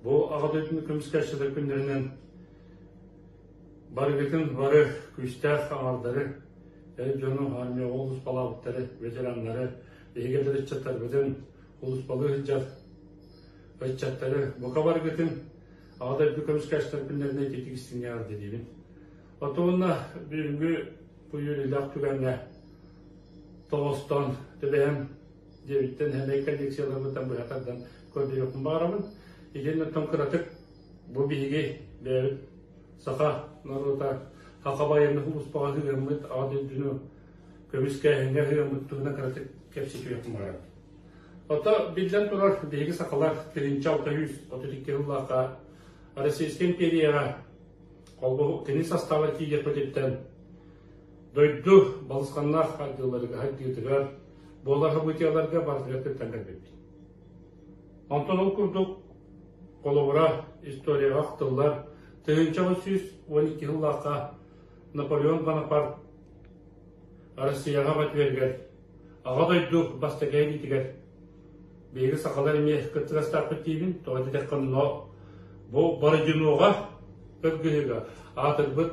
Бу Аҕа дойдуну көмүскээччилэр күннэринэн барыгытын бары күүстээх аҥардары, эр дьону, армияҕа улууспалаабыттары, ветераннары, биһиги эдэр ыччаттарбытын улууспалыы сылдьар ыччаттары бука барыгытын Аҕа дойду көмүскээччилэр күннэринэн ититик истиҥҥэ эҕэрдэлиибин. Отуонна бүгүҥҥү бу үөрүүлээх түгэҥҥэ тоҕостоон түбэһэн диэбиттэн сэмэй коллекцияларбыттан быһа тардан көрдөрүөхпүн баҕарабын. Итиннэ кыратык бу биһиги бэйэбит саха норуота саха байыаннай улууспаҕа сыһыаммыт аҕа дойдуну көмүскээһиҥҥэ сыһыаммыт туһунан кыратык кэпсэтиэхпин баҕарабын. Ото биллэн турар биһиги сахалар 1632 сыллаахха Российскай империяҕа холбоһук кини састааба тиийиэхпититтэн дойду балысханнаах хайдыыларыгар хайдыытыгар буолар событиеларга барытыгар кыттан кэлбиппит. Онтон ол курдук холобура историяҕа ахтыллар 1912 сыллаахха Наполеон Бонапарт Россияҕа батүөрүгэр Аҕа дойду бастакы эриитигэр биһиги сахалар эмиэ кыттыгастаахпыт диибин, тоҕо диэтэххэ онно бу Бородиноҕа кыргыһыыга аатырбыт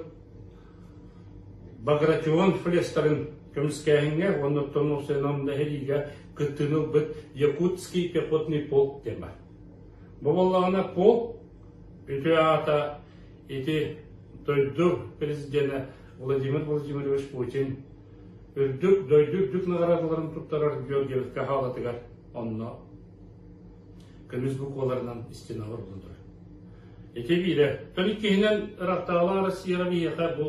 Багратион флестарын көмүскээһиҥҥэ уонна оттон уопсайынан нэһилиигэ кыттыыны ылбыт Якутский пехотный полк диэн баар. Бу буоллаҕына полк үтүө аата ити дойду президенэ Владимир Владимирович Путин үрдүк дойду үрдүк наҕараадаларын туттарар Георгиевка хаалатыгар онно көмүс букваларынан стенаҕа уруллан турар. Ити биирэ. Тон иккиһинэн ыраахтааҕылаах Россияҕа биһиэхэ бу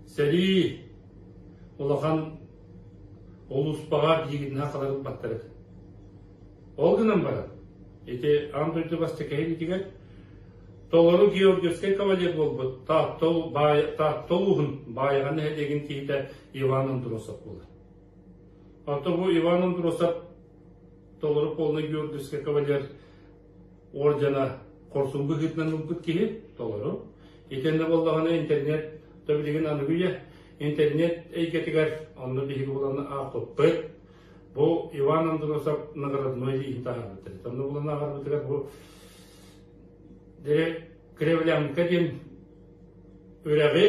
сэрии улахан улууспаҕа биһигиннээх халар ылбаттар этэ. Ол гынан баран, ити аан дойду бастакы иһигэр толору Георгиевскай кавалер буолбут Таатта улууһун Баайаҕа нэһилиэгин киһитэ Иван Андросов буолар. Оттон бу Иван Андросов толору полный Георгиевскай кавалер ордена хорсун быһыытынан ылбыт киһи толору. Итиннэ буоллаҕына интернет то билигин аныгы үйэ интернет эйгэтигэр онно биһиги булан аахпыппыт. Бу Иван Андросов наградной лииһин таһаарбыттар. Онно булан ааҕарбытыгар бу Кривлянка диэн үрэҕи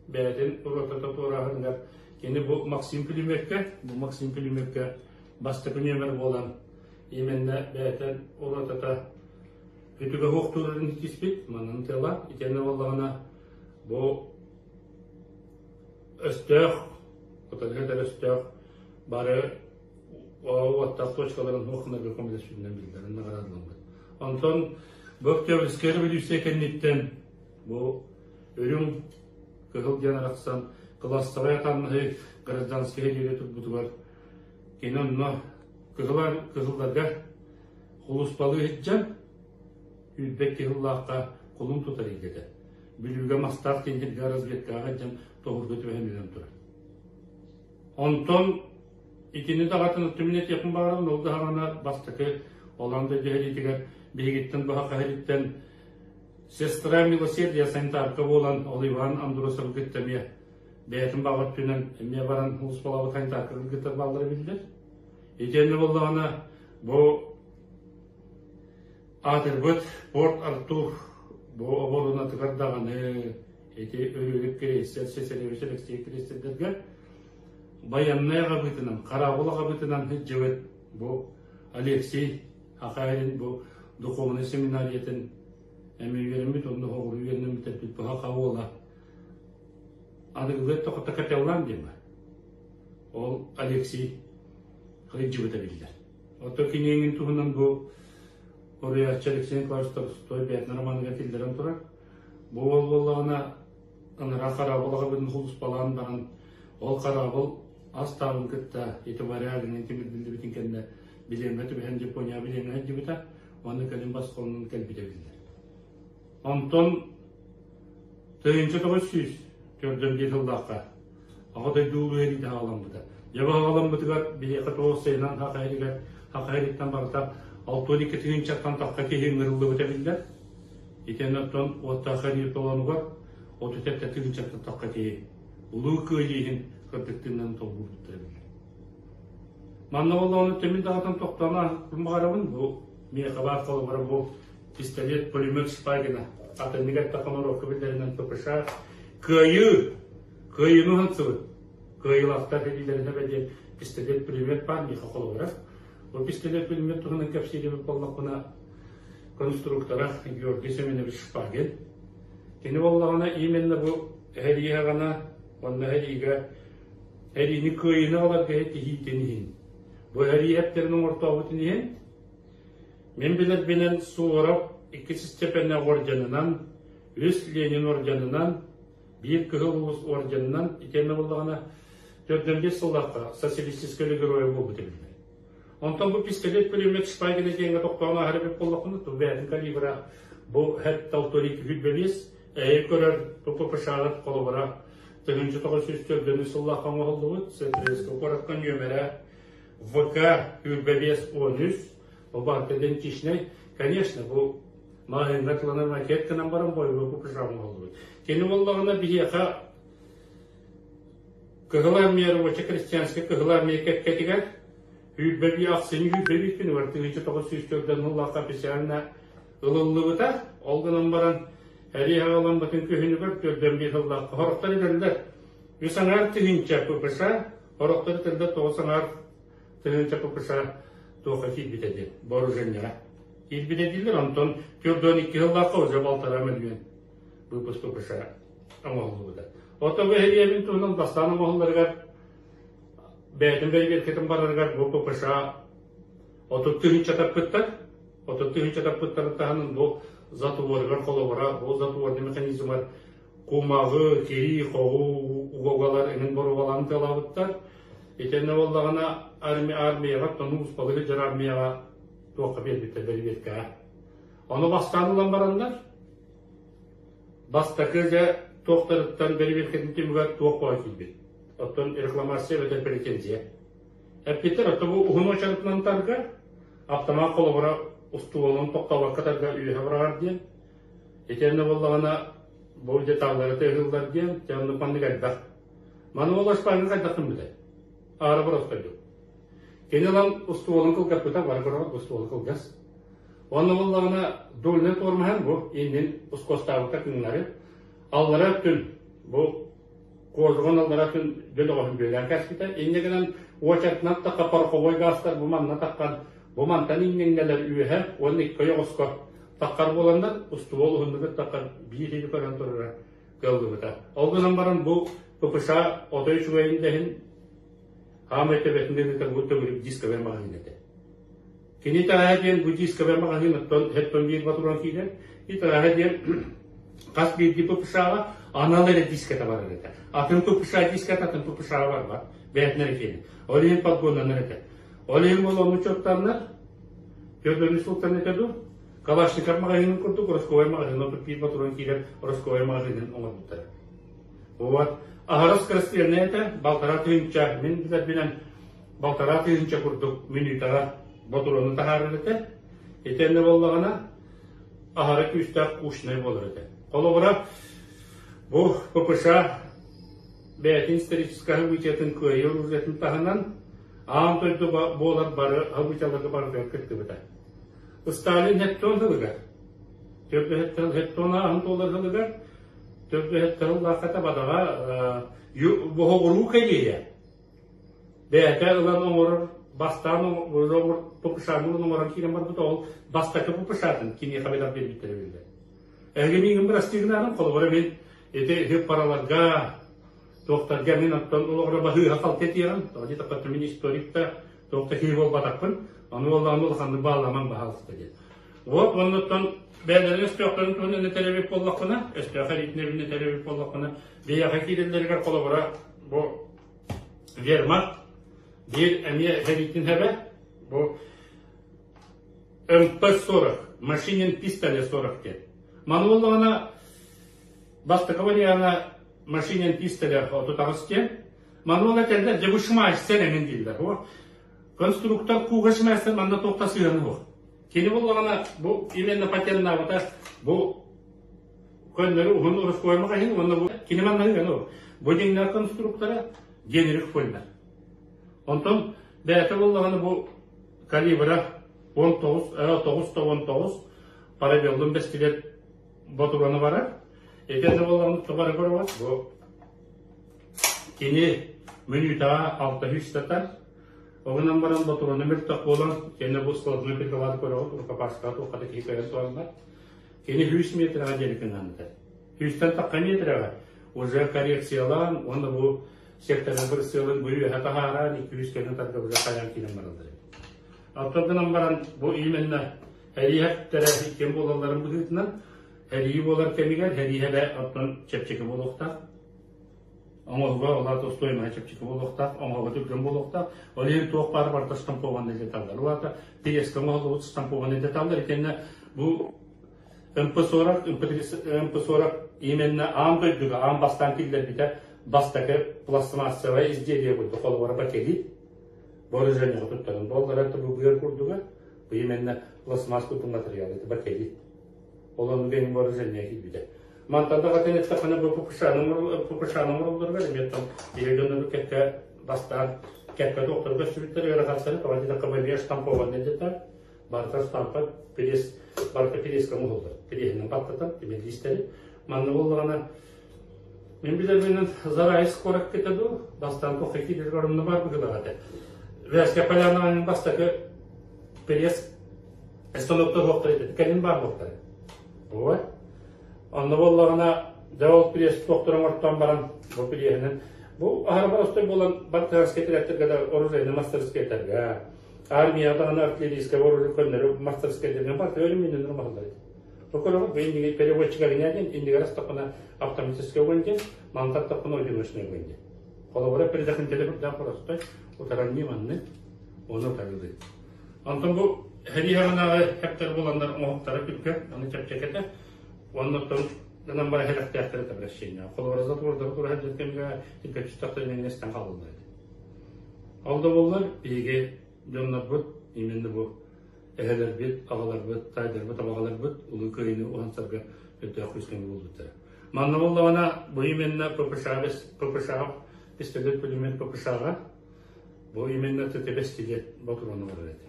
бэйэтин уруотата туорааһыныгар кини бу Максим Пулеметка, бу Максим Пулеметка бастакы нүөмэр буолан именно бэйэтин уруотата үтүгэ суохтуурун ситиспит манан тыла итиэннэ буоллаҕына бу өстөөх утарыта этэр өстөөх бары уоттаах точкаларын суох гынарга көмөлөспүтүнэн биллэрин наҕараадаламмыт. Онтон бу Октябрьскай революция кэнниттэн бу үрүҥ кыһыл диэн арахсан классовай атааннаһыы гражданскай диэри турбутугар кини онно кыһылларга хулуспалыы сылдьан үүрбэт кыһыллаахха кулун тутар илгэтэ. Бүлүүгэ мастаах тиндиргэ разведкаҕа дьон тоһуурга түбэһэн өлөн турар. Онтон итини даҕатын өттүмүн этиэхпин баҕарабын, ол даҕаны бастакы Оланда дьэһэлиитигэр биһигиттэн быһа хаһыриттэн сестра милосердия санитарка буолан ол Иван Андросовы кытта эмиэ бэйэтин баҕа өттүнэн эмиэ баран улуспалаабыт санитарка кыргыттар бааллара биллэр. Итиэннэ буоллаҕына бу аатырбыт Порт Артур бу оборуонатыгар даҕаны ити өрүөлүк крейсер Сесаревич Алексей крейсердэргэ байыаннай аҕабыытынан, хараабыл аҕабыытынан сылдьыбыт бу Алексей Хахаярин бу духовнай семинариятын эмиэ үөрэммит, онно оҕуруу үөрэнэн бүтэрбит бу саха уола аныгылыы тохото капеллан диэн бар. Ол Алексей сылдьыбыта биллэр. Оттон киниэҥин туһунан бу Уруйааччы Алексей Николаевич Толстой бэйэтин романыгар киллэрэн турар. Бу уол буоллаҕына анараа хараабыл аҕабытын хулуспалаан баран, ол хараабыл ас таабын кытта ити варягынан тимирдиллибитин кэннэ билиэҥҥэ түбэһэн Япония билиэҥҥэ сылдьыбыта уонна кэлин босхолонон кэлбитэ биллэр. Онтон 1904 сыллаахха Аҕа дойду Улуу сэриитэ аҕаламмыта. Дьэ аҕаламмытыгар биһиэхэ тоҕус сайынан Саха сиригэр Саха сириттэн барыта 62 тыһыынчаттан тахса киһи ыҥырыллыбыта биллэр. Итиэннэ оттон уоттаах сэрии толонугар 37 тыһыынчаттан тахса киһи Улуу Кыайыы иһин кырдык тыыннарын толбуйбуттара биллэр. Манна олоҕун түмүн даҕатан тохтоон ааһыппын баҕарабын. Бу Миэхэ баар холобура бу пистолет пулемет Шпагина атыннык эттэххэ норуокка биллэринэн ППШ кыайыы кыайыыны уһансыбыт кыайыылаахтар илиилэринэ бэлиэ пистолет пулемет баар миэхэ холобура. Бу пистолет пулемет туһунан кэпсиирбит буоллахпына конструктора Георгий Семенович Шпагин. Кини буоллаҕына именно бу эһэрииһэҕына уонна эһэриигэ эриини кыайыыны аҕаларга тиһиитин иһин бу эһэрииһэптэрин оҥортообутун иһин Мин билэрбинэн Суворов иккис степеннээх орденынан, үс Ленин орденынан, биир Кыһыл Улус орденынан итиэннэ буоллаҕына 45 сыллаахха социалистическай үлэ геройа буолбут эбиллэр. Онтон бу пистолет-пулемет Шпагина диэҥҥэ тохтоон ааһар эбит буоллахпына, ту бэйэтин калибра бу хэт толтори 25 эһи көрөр ППШ-лар холобура 1904 сыллаахха оҥоһуллубут Свердловскай куоракка нүөмэрэ ВК 25 13 Ол барыта идентичнэй. Конечно, бу маҕаһыыҥҥа тыланар макет гынан баран бойобуой купажаҕын оҥоһуллубут. Кини буоллаҕына биһиэхэ Кыһыл Армия рабочай-крестьянскай Кыһыл Армия кэккэтигэр 22 ахсынньы 22 күнүгэр 1904 сыллаахха официально ылыллыбыта. Ол гынан баран сэрии аҕаламмытын күһүнүгэр 45 сыллаахха сорохтор этэллэр үс аҥаар тыһыынча ППШ, сорохтор этэллэр 9 аҥаар тыһыынча ППШ туохха киирбитэ диэн вооружениеҕа киирбитэ дииллэр онтон 42 сыллаахха уже балтараа мөлүйүөн выпуск ППШ оҥоһуллубута. Оттон бу эһиэбин туһунан бастаан оҥоһулларыгар бэйэтин бэрэбиэркэтин барарыгар бу ППШ 30 тыһыынча таппыттар. 30 тыһыынча таппыттарын таһынан бу затворыгар холобура бу затворный механизмар кумаҕы, кирии, хоҕу угалар эҥин боруобалаан тыалаабыттар. Итиннэ буоллаҕына армияҕа тону успалыы сылдьар армияҕа туохха биэрбиттэр бэрэбиэркэҕэ. Ону бастаан ылан бараннар бастакы дьэ туохтарыттан бэрэбиэркэтин түмүгэр туох бөҕө киирбит. Оттон рекламация эбэтэр претензия. Эппиттэр оттон бу уһун уочаратынан тарга автомат холобура устууланан тохтообокко тарга үөһэ быраҕар диэн. Итиэннэ буоллаҕына бу деталлары тыаһыыллар диэн, дьэ оннук маннык элбэх Маны ол Испания хайдах гыммытай? Аара боростойдук. Кини ылан устуолун кылгаппыта, бары көрөҕүт устуолу кылгас. Уонна буоллаҕына дульнай тормоһан бу иннин ускуостаабыта кыҥнары. Аллара өттүн бу кожугун аллара өттүн дөлөҕөһүн бүөлээн кэспитэ. Инньэ гынан уочаратынан тахха пороховой газтар бу манна таххан бу мантан иҥнэҥнэлэр үөһэ уонна икки ойоҕоско таххар буоланнар устуол уһуннук таххан биир иһи көрөн турара кыаллыбыта. Ол гынан баран бу ППШ отой үчүгэйин да иһин хаамай төбөтүн ыытар бу төгүрүк дисковай маҕаһыын этэ. Кини итэҕэһэ диэн бу дисковай маҕаһыын оттон хэттон биир батуран киирэр. Итэҕэһэ диэн хас биирдии ППШ-ҕа анал эрэ диската барар этэ. Атын ППШ диската атын ППШ-ҕа барбат. Бэйэтин эрэ киэнэ. Ол иһин подгоннанар этэ. Ол иһин буолуону учуоттааннар Төрдөнү сылтан этэ дуу Калашников маҕаһыынын курдук Росковай маҕаһыын 31 патрон киирэн Росковай маҕаһыынын оҥорбуттара. Вот. Аһара скорострельнай этэ, балтараа тыһыынча, мин билэрбинэн балтараа тыһыынча курдук мүнүүтэҕэ ботуруону таһаарар этэ. Итиэннэ буоллаҕына аһара күүстээх кучнай буолар этэ. Холобура, бу ППШ бэйэтин историческай событиятын кыайыы оружиетын таһынан аан дойду буолар бары событияларга барытыгар кыттыбыта. Сталин Хеттон сылыгар, Хеттон ааһын туолар сылыгар, төрдүһэттэн сыллааххата бадаҕа боһоҕуруу кэлиэйэ. Бэйэтэ ылан оҥорор, бастаан ППШ-ны оҥорон киирэн барбыта, ол бастакы ППШ-тын киниэхэ бэлэх биэрбиттэрэ биллэр. Эһиги миигин бырастыы гынаарым, холобура мин ити хыппараларга, туохтарга мин оттон олоҕура баһыыһа халты этиэҕим, тоҕо диэтэххэ мин историк да туох да киһи буолбатахпын, ону буоллаҕына улаханнык баалламаҥ баһаалыста диэн. Вот оннуттан бэйэлэрин өстөөхтөрүн туһунан этэр эбит буоллахпына, өстөөх элитин эбин этэр эбит буоллахпына, биһиэхэ киирэллэригэр холобура бу вермахт биир эмиэ элитин хэбэ бу МП-40, Машинин пистолет 40 диэн. Маны буоллаҕына бастакы вариана Машинин пистолет 38 диэн. Маны буолла этэллэр, дьэ бу шмайстер эҥин дииллэр. Конструктор кууга шмайстер манна туох да сыһыана суох. Кини буоллаҕына бу именно патеннаабыта бу көннөрү уһун ороскуоймах иһин уонна бу кини манна ыган бу дьиҥнээх конструктора Генрих Фольмер. Онтон бэйэтэ буоллаҕына бу калибра. 19, 9 да 19 парабеллум бэстилиэт ботуруона барар. Итиннэ буоллаҕына тубары көрөҕүт бу кини мүнүүтэҕэ 600 сатар. Ол гынан баран ботуруона мөлтөх буолан, кини бу складной приклады көрөҕүт, рукопашкаҕа туохха да киһи кыайан туһаннар. Кини 100 метрэҕэ диэри кыҥааннатар. Сүүстэн тахха метрэҕэ уже коррекциялаан уонна бу секторын бырысыалын бу үөһэ таһааран 200 кэлин тарга уже хайаан киирэн бараллар эбит. Оттон гынан баран бу именно эриэхтэрэ иккиэн буолалларын быһыытынан эрии буолар кэмигэр эриэһэ оттон чэпчэки буолуохтаах. Оҥоһуга ол стоимоһа чэпчэки буолуохтаах, оҥоһуга түргэн буолуохтаах. Ол иһин туох баар барыта штампованный деталлар. Ол аата пиэскэ оҥоһуллубут штампованный деталлар итиэннэ бу МП-40, МП-40 именно аан дойдуга аан бастаан киллэрбитэ бастакы пластмассовое изделие курдук холобура бакелит вооружениеҕа туттарын буоллар это бу быар курдуга бу именно пластмасс курдук материал это бакелит ол ону бэйин вооружение киирбитэ мантан даҕатан эттэххинэ бу ППШ-ны оҥороллоругар эмиэ там биһиги дьоннору кэккэ бастаан кэккэ туохтары көстүбүттэр ыарахаттары тоҕо диэтэххэ бу эмиэ штампованный деталь барыта штампа пресс барыта пресска оҥоһуллар преһинэн баттатан тимир манна буоллаҕына мин билэрбинэн Зарайск куоракка этэ дуу бастаан туохха киирэр орунна бар быһыылаах этэ Вязкая Полянаҕа бастакы пресс станоктар суохтар этэ кэлин баар буолтар вот онно буоллаҕына дьэ ол пресс туохтар оҥортон баран бу преһинэн бу аһара боростой буолан бартыарскай тирээктэргэ да оружейный мастерскайтарга армия даҕаны артиллерийскай оружие көннөрү мастерскайдарынан бар өлүмүнэн оҥоһуллар этэ. Бу көрөҕүт бу иннигэр переводчик огня диэн иннигэр астаххына автоматический огонь диэн, мантан аттаххына одиночный огонь диэн. Холобура предохранителе бырдаах боростой утаранныы манны ону утарылыы. Онтон бу сэрии хаҕынааҕы хэптэр буоланнар оҥоһуктара түргэн, аны чэпчэкэтэ. Оннуттан гынан бара хэлэхтээхтэрэ обращение. Холобура затвордары тура сылдьар кэмҥэ тиккэччи истэн хаалаллар этэ. Ол да буоллар, биһиги дьоннорбут именно бу эһэлэрбит, аҕаларбыт, таайдарбыт, абаҕаларбыт Улуу Кыайыыны уһансарга өйдөөх күүскэ буолбуттара. Манна буоллаҕына, бу именно ППШ, ППШ пистолет-пулемет ППШ-ҕа бу именно ТТ-бэстилиэт ботуруона барар этэ.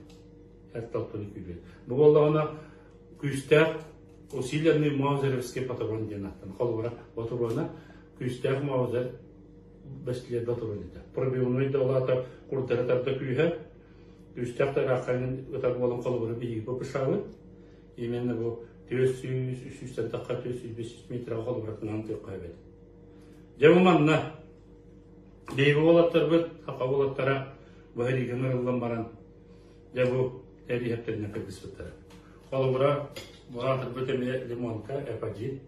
Эр толкуну күүрбэт. Бу буоллаҕына күүстээх усиленный маузеровский патрон диэн ааттан. Холобура, ботуруона күүстээх маузер бэстилиэт ботуруон этэ. Пробивной да улаата курдары тарда күүһэ күүстээх тарааххайын ытар буолан холобура биһиги ППШ-быт. Именно бу 400, 300 тахха 400 метрға холобуратынан тыахха эбит. Дьэ бу манна биһиги уолаттарбыт, саха уолаттара бу сэриигэ ыҥырыллан баран дьэ бу эриэһэптэринэн кыргыспыттара. Холобура, бу аатырбыт эмиэ лимонка, эпадит.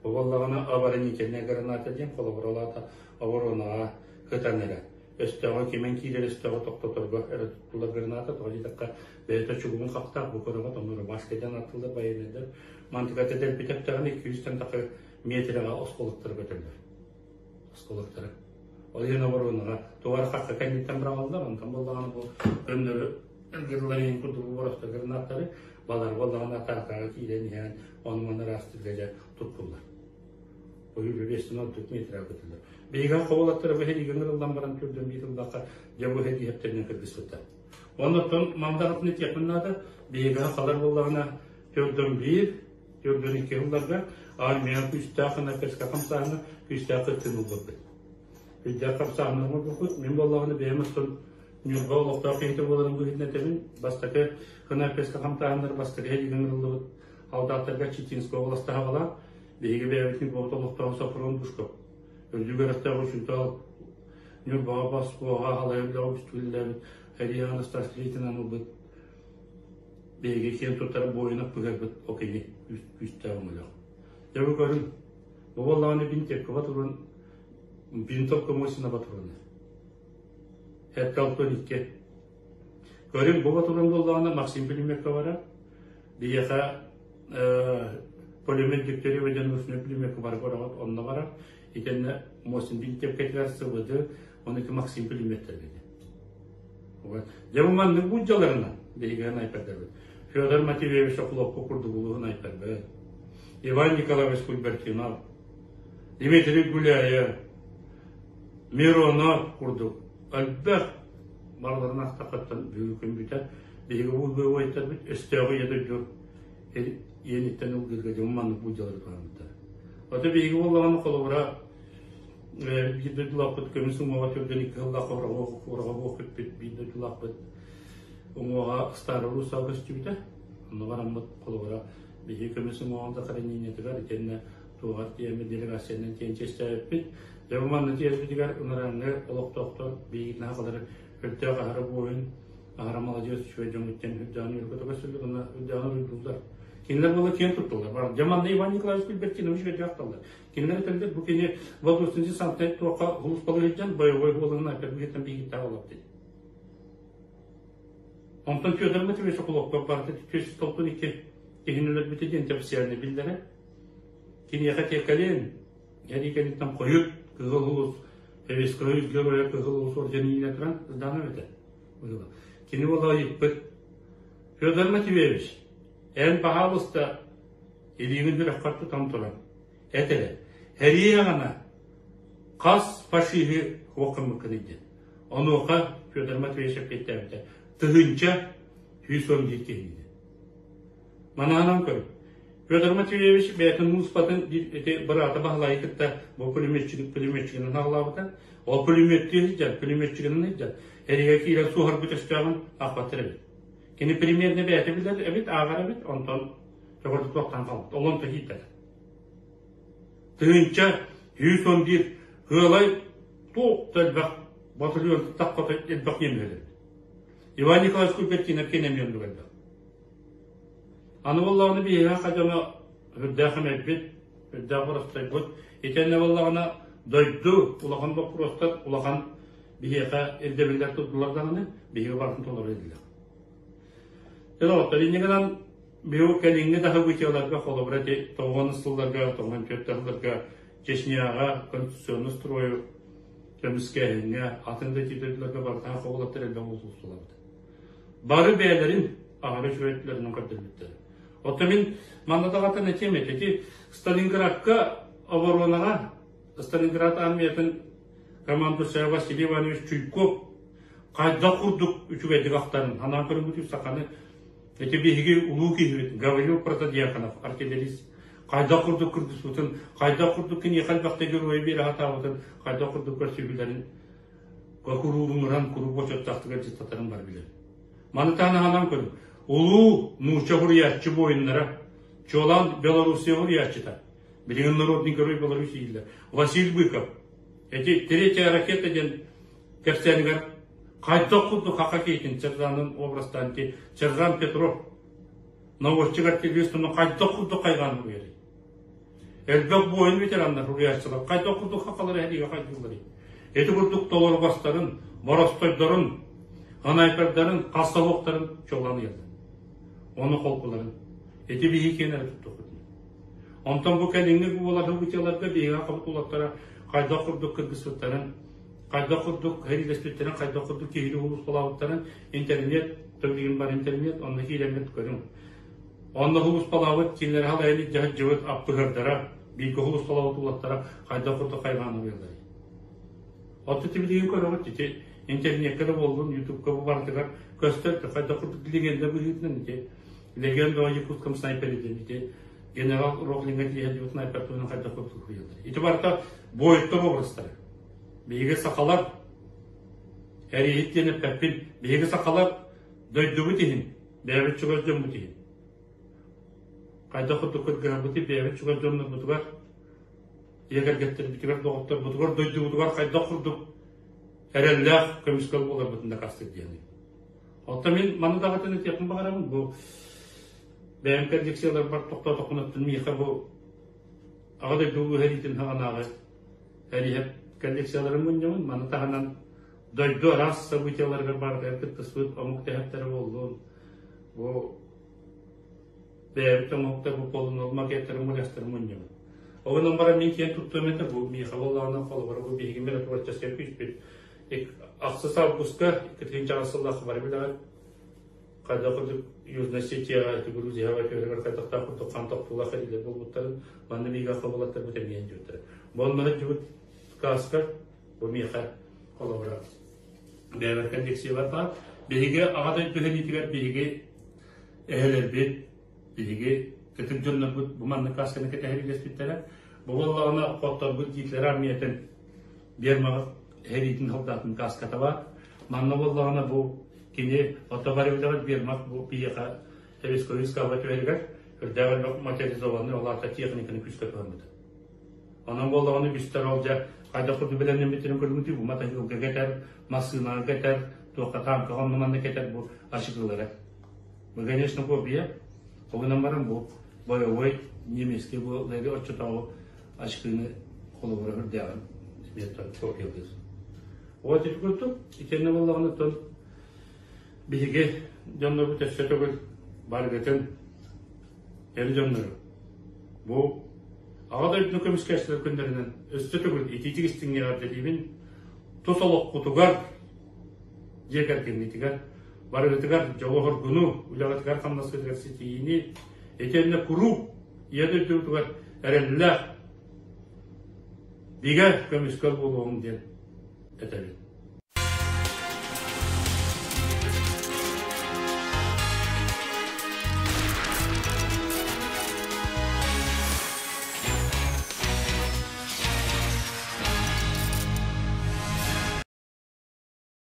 Бу буоллаҕына оборонительная граната диэн холобура улаата оборонаҕа кытан эрэ. Өстөөҕө кимэн киирэр өстөөҕү тохтоторго эрэ туттуллар граната, тоҕо диэтэххэ бэйэтэ чугуун хахтаах бу көрөҕө онно рубашка диэн ааттыыллар байыаннайдар. Мантыгата дэлби тэптэҕинэ 200 тахы метрэҕэ осколоктары көтөллөр. Осколоктары. Ол иһин оборонаҕа тугар хахха кэнниттэн быраҕаллар, онтон буоллаҕына бу көннөрү ыргылларын курдук боросто гранаттары балар буоллаҕына атаакаҕа киирэн иһэн ону-маны ыраастыырга дьэ туттуллар. Ойуур биэстэн ордук метрэ көтөллөр. Биһиги хоболаттара бу сэриигэ ыҥырыллан баран түрдэн биир ыллахха дьэ бу сэрииһэптэринэн кыргыспыттар. Оннуттан мандаҕытын этиэхпин наада, биһиги халар буоллаҕына төрдөн биир, төрдөн икки сылларга армия күүстээх снайперскай хамсааһына күүстээх кыттыыны ылбыппыт. Күүстээх хамсааһыны оҥорбуппут. Мин буоллаҕына бэйэм оттон Ньурба олохтоох киһитэ буоларым быһыытынан этэбин, бастакы снайперскай хамсааһыннар бастакы сэриигэ ыҥырыллыбыт солдаттарга Читинскай областаһаҕалаах биһиги бэйэбитин куорат олохтоох Софрон Бушков үрдүк үөрэхтээх учуутал Ньурбаҕа Москваҕа халайар үлэҕэ үстүүллээбит Хария Анастасия лейтенант ылбыт биһиги киэн туттар буойунап быһарбыт окини күүстээх өҥөлөөх. Дьэ бу көрүҥ, бу буоллаҕына винтовка батурун, винтовка мосина батуруна. 7-62. Көрүҥ, бу батурун буоллаҕына Максим пулеметка бара. Биһиэхэ пулемет Дегтярева диэн ручной пулеметка бары көрөҕүт, онно барар. Итиннэ Мосин винтовкатыгар СВД, оны ити Максим пулеметтэргэ диэн. Дьэ бу маннык буулдьаларынан биһиги снайпердарбыт. Федор Матвеевич Охлопко курдук улуу снайпербыт. Иван Николаевич Кульбертинов, Дмитрий Гуляев, Миронов курдук элбэх барыларын ахтаххыттан бүгүн күн бүтэр. Биһиги бу бойобуойтарбыт өстөөҕү ийэ дойду иэниттэн ылгыырга дьон маннык буулдьалары туһаммыттар. Ото биһиги буоллаҕына холобура биир дойдулаахпыт көмүс уҥуоҕа түргэн икки сыллаах ураҕа буох бүппүт биир дойдулаахпыт уҥуоҕа Старый Руссаҕа көстүбүтэ. Онно бараммыт холобура биһиги көмүс уҥуоҕун захоронениетыгар итиэннэ туоҕар тиэмэ делегациянан тиэн чиэстээбиппит. Дьэ бу манна тиэрбитигэр ынырааҥҥы олохтоохтор биһигитин аҕалары үрдээх аһара буойун аһара маладьыас үчүгэй дьоҥҥуттан үрдэҕин үөргөтө көстөллөр уонна үрдэҕин уруйдууллар. Кинилэр буола киэн тутталлар. Бар дьэ манна Иван Николаевич Кульбертинович үөрдээх Кинилэр этэллэр бу кини воздушный десантнай туохха сулууспалыы сылдьан боевой буолан снайпер биһиктаах олордун. Онтон Федор Матвеевич Соколовка барыта түс толкун икки киһини өлөрбүтэ диэн официально биллэрэ. Киниэхэ тиэкэлин Сэрии кэнниттэн хойут Кыһыл Улус Советскай Героя Кыһыл Улус орден иилэ туран Жданов этэ. Кини буола ыйыппыт Федор Матвеевич, эн баһаалыста илиигин сүрэххэр тутан туран эт эрэ, сэрии аҕана хас фашиһы суох гыммыккыный диэн. Онуоха Федор Матвеевич эппиэттээбитэ 1111 киһини. Манаанан көр. Федор Матвеевич бэйэтин мууспатын ити быраата Баһылайы кытта бу пулеметчик пулеметчигынан аҕалаабыта. Ол пулеметтыы сылдьар, пулеметчигынан сылдьар. Эригэ киирэн суоһарбыт өстөөҕүн аахпаттар эбит. Кини примерно бэйэтэ билэр эбит, ааҕар эбит, онтон төҕөрдө туохтан хаалбыт. Ол онто киирбэтэ. 1111 ыалай туох да элбэх батальон таххата элбэх немец эбит. Иван Николаевич Кульбертинов кини эмиэ оннук элбэх. Аны буоллаҕына биһиэхэ дьоно үрдээх эмэйбит, үрдээх боростойбут. Итиэннэ буоллаҕына дойду улахан боппуруостар, улахан биһиэхэ ирдэбиллэр турдулар даҕаны биһиги барытын толору этилэр. Дьэ доҕоттор, инньэ гынан биһиги кэлиҥҥи да событиеларга холобура ити тоҕуон сылларга, тоҕуон түөрт сылларга Чечняҕа конституционный строю көмүскээһиҥҥэ, атын да ити дойдуларга барытаан хобулаттар элбэх улуустулабыт. Бары бэйэлэрин аһара үчүгэй өттүлэринэн көрдөрбүттэр. Оттон мин манна даҕатан этиэм этэ, ити Сталинградка оборонаҕа Сталинград армиятын командующайа Василий Иванович Чуйков хайдах курдук үчүгэйдик ахтарын анаан көрүҥҥүтүн саханы ити биһиги улуу киһибит Гаврил Протодьяконов артиллерист хайдах курдук кыргыспытын, хайдах курдук киниэхэ элбэхтэ геройу биэрэ сатаабытын, хайдах курдук көрсүһүүлэрин куруубуҥуран куруук бочуоттаахтык дьыттатарын бар билэр. Маны таһынан көрүҥ. Улуу нуучча суруйааччы буойуннара, чуолаан Белоруссия суруйааччыта, билигин народный герой Беларуси дииллэр, Василий Быков. Эти третья ракета диэн кэпсээнигэр хайдах курдук хака киһитин Чыржанын образтаан ити Чыржан Петров наводчик артиллерист хайдах курдук хайҕаан суруйарый? Элбэх буойун ветераннар суруйааччылар хайдах курдук хахалары эһиги хайдыылларый? Ити курдук толоругастарын, боростойдорун, снайпердарын, хасталыктарын чуолаан ыйаллар. Ону холкуларын. Ити биһиги киэн эрэ туттуохпут. Онтон бу кэлиҥҥи буолар событиеларга биһиги хабыт улаттара хайдах курдук кыргыспыттарын, хайдах курдук сэриилэспиттэрин, хайдах курдук киһини улууспалаабыттарын интернет, билигин бар интернет, онно киирэммит көрүҥ. Онно сулууспалаабыт кинилэри халайан илдьэ сылдьыбыт аппыһырдара, бииргэ сулууспалаабыт уолаттара хайдах курдук хайҕаан ылыалларый? Оттон ити билигин көрөҕүт ити интернеккэ да буоллун, ютубка бу барытыгар көстөр хайдах курдук легенда быһыытынан ити легенда о якутском снайпере диэн ити генерал Рохлинга тиийэ сылдьыбыт снайпер туһунан хайдах курдук суруйаллар. Ити барыта буойуттар образтара. Биһиги сахалар эрииһит диэн эппэппин. Биһиги сахалар дойдубут иһин Бэйэбит чугас дьоммут иһин. Хайдах курдук кыргыһарбытый бэйэбит чугас дьоннорбутугар, дьиэ кэргэттэрбитигэр, доҕотторбутугар, дойдубутугар хайдах курдук эрэллээх көмүскэл буоларбытын дакаастыыр диэни. Оттон мин маны даҕатан этиэхпин баҕарабын бу бэйэм коллекцияларбар тохтоотохпуна миэхэ бу Аҕа дойду улуу сэриитин саҕанааҕы эриһэп коллекцияларын мунньабын. Маны таһынан дойду араас событиеларыгар барытыгар кыттыспыт омук тэһэптэрэ буоллун, бу бэйэбит омуктар бу полунол макеттарын мулястарын мунньабыт. Ол гынан баран мин киэн туттуом этэ бу миэхэ буоллаҕына холобура бу биһиги миротворческай күүспүт ахсыс августка 2000 сыллаах бары билэҕит хайдах курдук Южная Осетияҕа ити Грузияҕа түһэригэр хайдахтаах курдук хан тохтуулаах сэриилэр буолбуттарын манна биһиги ахтабылаттарбыт эмиэ диэбиттэрэ. Бу онно сылдьыбыт кааска бу миэхэ холобура бэйэбэр коллекциялар баар. Биһиги Аҕа дойду сэриитигэр биһиги эһэлэрбит, биһиги ытык дьоннорбут бу маннык каасканы кэтэһэр үгэспиттэрэ. Бу буоллаҕына хотторбут Гитлер армиятын Вермахт сэриитин солдатын кааската баар. Манна буоллаҕына бу кини ото бары билэҕит Вермахт бу биһиэхэ Советскай скаба түһэригэр үрдээх элбэх моторизованный ол аата техниканы күүскэ туһаммыта. Онон буоллаҕына үгүстэр ол дьэ хайдах курдук бэлэмнэммиттэрин көрбүтүй бу матаһыылга кэтэр, массыынаҕа кэтэр, туохха тааҥкаҕа онно манна кэтэр бу ачыкылара. Бу, конечно, копия. Ол гынан баран бу боевой немецкий бу лэги оччотооҕу ачыкыны холобура үрдээҕин копиялыыр. Вот ити курдук итиннэ буоллаҕына тон биһиги дьоннорбут өссө төгүл барыгытын эр дьоннору бу Аҕа дойдуну көмүскээччилэр күннэринэн өссө төгүл итиитик истиҥҥэ эҕэрдэлиибин тус олоххутугар дьиэ кэргэҥҥитигэр барыгытыгар дьолу-соргуну, үлэҕитигэр-хамнаскытыгар ситиһиини итиэннэ куруук Ийэ дойдубутугар эрэллээх бигэ көмүскэл буолуоҕуҥ диэн этэбин.